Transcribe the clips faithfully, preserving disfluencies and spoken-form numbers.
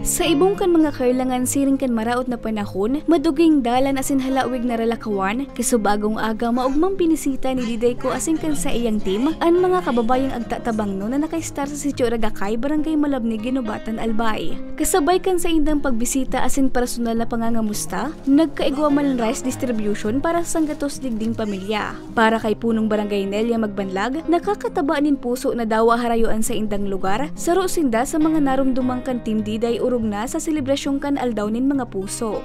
Sa ibong kan mga karlangan siring kan maraot na panahon, maduging dalan asin halawig na ralakawan, kasubagong aga maogmang binisita ni Diday ko asin kan saiyang team an mga kababayang agtatabangnon na nakaistar sa Sitio Ragakay, Barangay Malabnig, Guinobatan, Albay. Kasabay kan saindang pagbisita asin personal na pangangamusta, nagkaigwa man an rice distribution para sa sanggatos digding pamilya. Para kay Punong Barangay Nelia Magbanlag, nakakataba nin puso na dawa harayo an saindang lugar, saro sinda sa mga naromdoman kan Team Diday orog na sa selebrasyon kan Aldaw nin Mga Puso.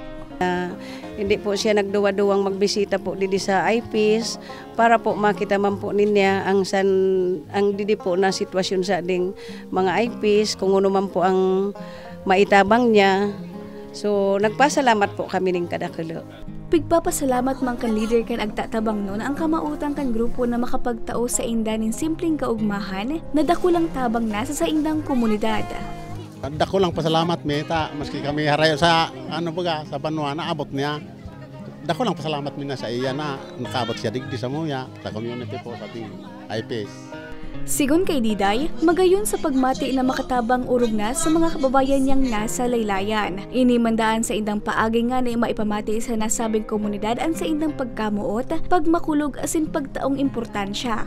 Hindi po siya nagduwa-duwang magbisita po didi sa I P S para po makita man po niya ang san, ang didi po na sitwasyon sa ding mga I P S, kung ano man po ang maitabang niya. So, nagpasalamat po kami ning kadakula. Pigpapasalamat man kan lider kan agtatabangnon ang kamawotan kan grupo na makapagtao sainda nin simpleng kaogmahan na dakulang tabang na sa saindang komunidad. Dakulang pasalamat mi ta, maski kami harayo sa, ano baga, sa banwa, naabot niya. Dakulang pasalamat mi na sa iya na nakaabot siya digdi sa muya, sa community po, sa ating I P S. Sigon kay Diday, magayon sa pagmati na makatabang orog na sa mga kababayan niyang nasa laylayan. Ini man daan saindang paagi ngani maipamati sa nasabing komunidad an saindang pagkamoot, pagmakulog asin pagtaong importansya.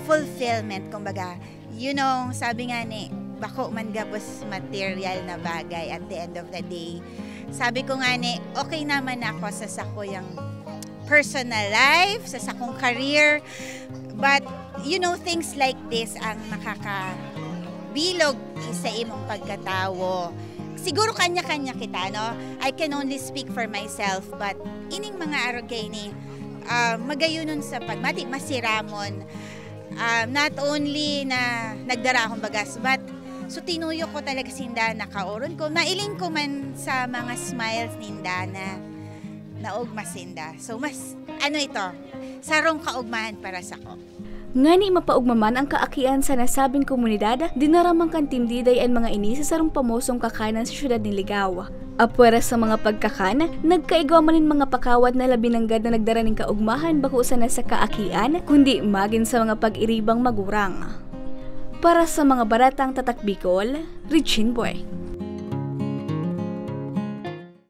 Fulfillment, kumbaga. You know, sabi nga ni, bako man gabos material na bagay at the end of the day. Sabi ko nga ni, okay naman ako sa sakuyang personal life, sa sakong career. But, you know, things like this ang makakabilog sa imong pagkatawo. Siguro kanya-kanya kita, no? I can only speak for myself, but ining mga arog kay ni, ah, magayunon sa pagmati, masiramon. Ah, not only na nagdara akong bagas, but so tinuyo ko talaga sinda, nakaoron ko. Nailing ko man sa mga smiles ninda na naogma sinda. So mas, ano ito, sarong kaogmahan para sa ko. Ngani mapaogma man ang kaakian sa nasabing komunidad, dinara man kan Team Diday an mga ini sa sarong pamosong kakanan sa siyudad nin Ligao. Apwera sa mga pagkakan, nagkaigwa man nin mga pakawat na labi nanggad na nagdara nin kaogmahan bako sana sa kaakian, kundi magin sa mga pag-iribang magurang. Para sa mga baretang Tatak Bicol, Richin Boy.